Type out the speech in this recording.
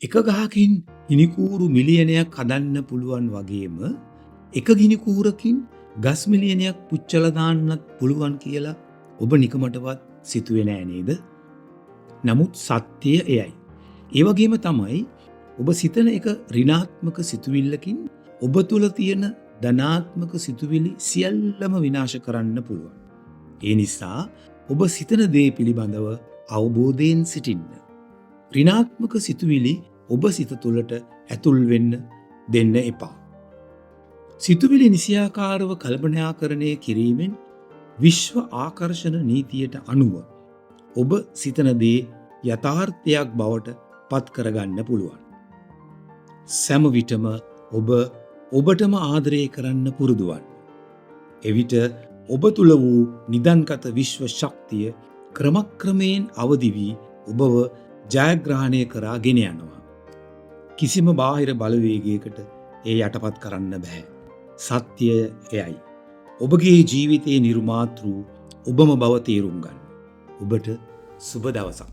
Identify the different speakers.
Speaker 1: එක ගහකින් ගිනිකූරු මිලියනයක් හදන්න පුළුවන් වගේම එක ගිනිකූරකින් ගස් මිලියනයක් පුච්චලා දාන්නත් පුළුවන් කියලා ඔබ නිකමටවත් සිතුවේ නෑ නේද? නමුත් සත්‍යය එයයි. ඒ වගේම තමයි ඔබ සිතන එක ඍණාත්මක සිතුවිල්ලකින් ඔබ තුළ තියෙන ධනාත්මක සිතුවිලි සියල්ලම විනාශ කරන්න පුළුවන්. ඒ නිසා ඔබ සිතන දේ පිළිබඳව අවබෝධයෙන් සිටින්න. ඍණාත්මක සිතුවිලි ඔබ සිත තුළට ඇතුල් වෙන්න දෙන්න එපා. සිතුවිලි නිසියාකාරව කල්පනාකරණය කිරීමෙන් විශ්ව ආකර්ෂණ නීතියට අනුව ඔබ සිතන දේ යථාර්ථයක් බවට පත් කරගන්න පුළුවන්. සෑම විටම ඔබ ඔබටම ආදරය කරන්න පුරුදු වන්න. එවිට ඔබ තුළ වූ නිදන්ගත විශ්ව ශක්තිය ක්‍රමක්‍රමයෙන් අවදි වී ඔබව ජයග්‍රහණය කරා ගෙන යනවා. කිසිම බාහිර බලවේගයකට ඒ යටපත් කරන්න බෑ. සත්‍යය එයයි. ඔබගේ ජීවිතයේ නිර්මාතෘ ඔබම බව තේරුම් ගන්න. ඔබට සුබ දවසක්.